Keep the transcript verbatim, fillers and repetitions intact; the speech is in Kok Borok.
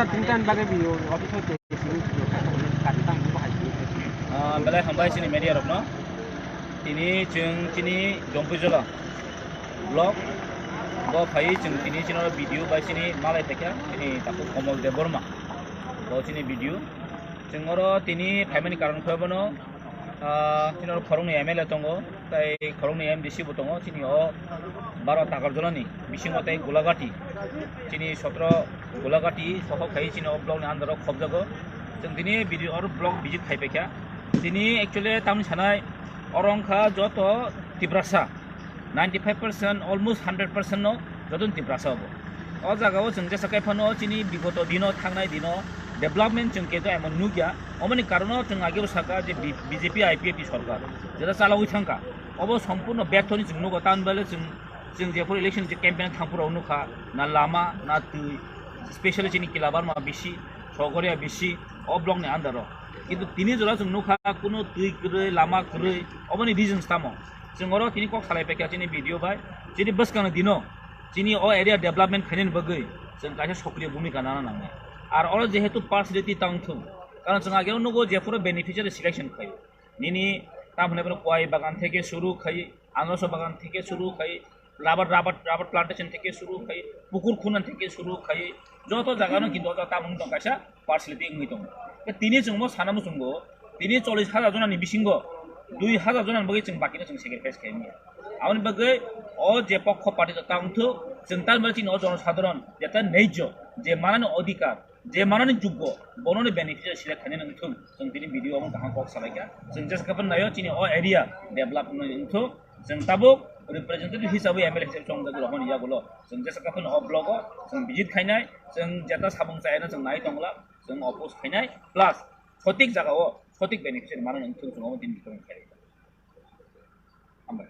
Tini tan bagwi biyo office o tei sini biyo khatang ni khatang ni bahai sini. Ah, belai hambai chini media rokno. Tini chwng chini Jompuijala block bo phai chwng tini chino video bai chini malai phaikha chini takhuk Komol Debbarma. Bo chini video. Chwng oro tini phaimani karon khe bono, ah, chini oro khoroknwi M L A tongo, tei khoroknwi M D C bo tongo, chini o baro Takarjala ni bisingo tei Gulagati, chini sotro Gulagati sohor khai chini o block ni under o khobjago. Chwng tini video oro block visit khai paikha. Tini actually tamni sanai oro wngkha joto Tiprasa. Ninety five percent, almost hundred percent no joto ni Tiprasa obo. O jaga o chwng jesa kai phano chini bigoto dino, thangnai dino development chwng keto emon nukya. Omoni karono chwng agebo saka je B-, B J P I P F T sorkar jeta chalogwi thangkha. Obo sompurno betho ni chwng nugo, tamni bagwi chwng, chwng jephuru election je campaign thangphuru nukha, na lama, na twi, specially chini Kilabarma bisi, Sogoria bisi, o block ni under o. Kintu tini jora chwng nukha kuno twi kwrwi, lama kwrwi, oboni reasons tamo? Chwng oro tini kok salai paikha chini video bai, chini bwskangni dino chini o area development khainani bagwi chwng kaisa sokriyo bhumika nana nangnai. Ar oro jehetu partiality tang thung, karon chwng ageo nugo jephuru beneficiary selection khaio, nini tam hwnwi bono kwai bagan theke suru khai, anaros bagan theke suru khai, rubber, rubber, rubber plantation theke suru khai, pukur khunan theke suru khai, joto jaga no kintu o tamung tong kaisa partiality wngwi tongo. Tei tini chwng mo sana muchungo, tini chollish hajar jona ni bisingo dui hajar jona ni bagwi chwng bakino chwng sacrifice khai manya. Aboni bagwi o je pokho party jota wngthuk, chwng tal mani chini o jonosadharon jeta neijo je manani odhikar, je manani juggo, bono ni beneficiary select khainani wngthung. Chwng tini video omo kaham kok salaikha. Chwng jesa khe phano naio chini o area develop wngwi wngthung. Chwng tabuk representative hisabe M L A hisabe chongjak rokmani yagulo. Chwng jesa khe phano o block o chwng visit khainai, chwng jeta sabung chayano chwng nai tongla, chwng oppose khainai, plus sotik jaga o sotik beneficiary manani wngthung chwng omo tini bikormo khainai. Hambai.